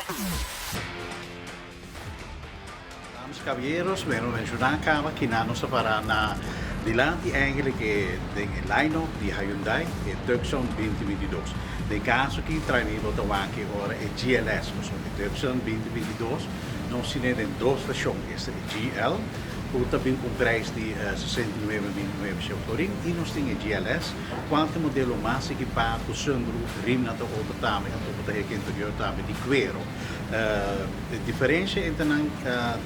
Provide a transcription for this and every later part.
Damas y caballeros, bueno menciona caba kina nos ta para na dilanti eigenlijk e den e line-up di Hyundai, e Tucson 2022. Den caso aki trae mi bo ta wak e ora e GLS, pasobra e Tucson 2022 nos tine den dos version, esta e GL cu ta bin cu un prijs di 69.900 florin y nos tin e GLS cual ta e modelo mas ekipa cu sunroof, rimnan ta otro tambe, anto bo ta hek interior tambe di cuero. E diferencia entre nan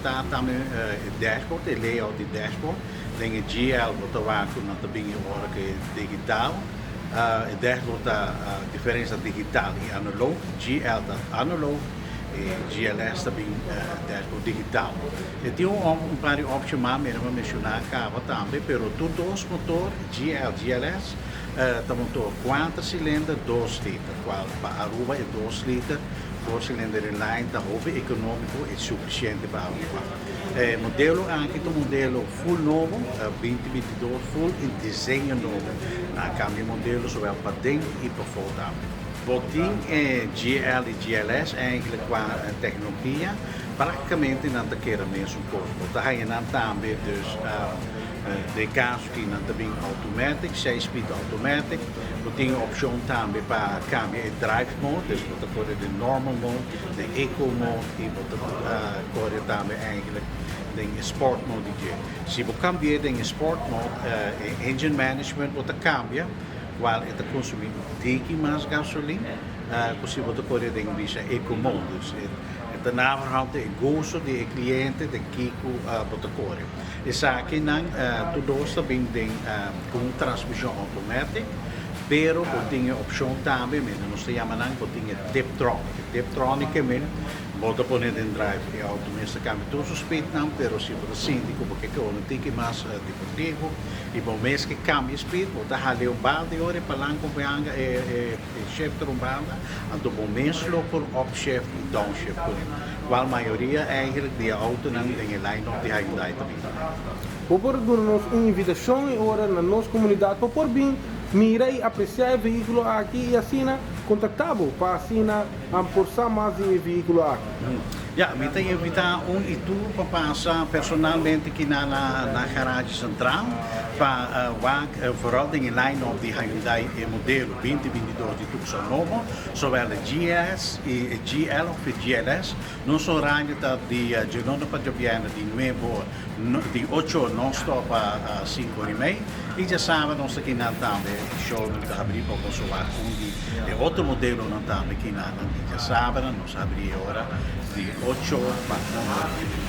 ta tambe e dashboard, e layout di dashboard. Den e GL bo ta wak cu nan ta bin e ora cu e digital. E dashboard ta diferencia digital y analog. GL ta analog, e GLS ta bin dashboard digital. E tin un par di opcion mas, mi a menciona caba tambe, pero tur dos motor, GL, GLS, ta motor cuater cilinder, dos liter, cual pa Aruba e dos liter. Dos silinder inline ta hopi economico y suficiente pa Aruba. E modelo aki ta un modelo full nobo, 2022 full y diseño nobo. Nan a cambia e modelo zowel paden y pafó tambe. Bo tin e GL y GLS eigenlijk qua tecnologia practicamente nan ta keda mesun cos. Bo ta haya nan tambe dus den caso ki nan ta bin automatic, 6 speed automatic. Bo tin e opcion tambe pa cambia e drive mode, dus bo ta core den normal mode, den eco mode y bo ta core tambe eigenlijk den e sport mode di dje. Si bo cambi'e den e sport mode, e engine management bo ta cambia, cual e ta consumi un tiki mas gasolin cu si bo ta core den bisa eco mode. Dus e ta naverhand e gusto di e cliente den kico bo ta core. Esakinan tur dos ta bin den cu un transmision automatic, pero bo tin e opcion tambe, mende nos ta yama nan, bo tin e Tiptronic. E Tiptronic ke men bo ta pone den drive, e auto mes ta cambia tur su speednan, pero si bo ta sinti cu bo ke ke un tiki mas deportivo y bo mes ke cambia speed, bo ta hale un balde ora e palanca un hanga e shifter un banda, anto bo mes lo por upshift y downshift cu ne, cual mayoria eigenlijk di e autonan den e line-up di Hyundai ta bin. Bo por duna nos un invitashon e ora na nos komunidat pa por bin mira i apresiá e vehíkulo aki i asina kontaktá bo pa asina por sa mas di e vehíkulo aki. Ya, mi ta invitá un i tur pa pasa personalmente kina na Garage Central pa wak vooral den e line-up di Hyundai e modelo 2022 di Tucson nobo, zowel e GS i e GL of e GLS. Nos horario ta di djenota pa djobièrnè di nuebe or Di ocho or nos stop a sinku or i mei i djasabra nos ta kinan tambe showroom ta habri pa boso wak un di e otro modelonan tambe kinanan di djasabra nos habri e ora di ocho or pa un or i mei.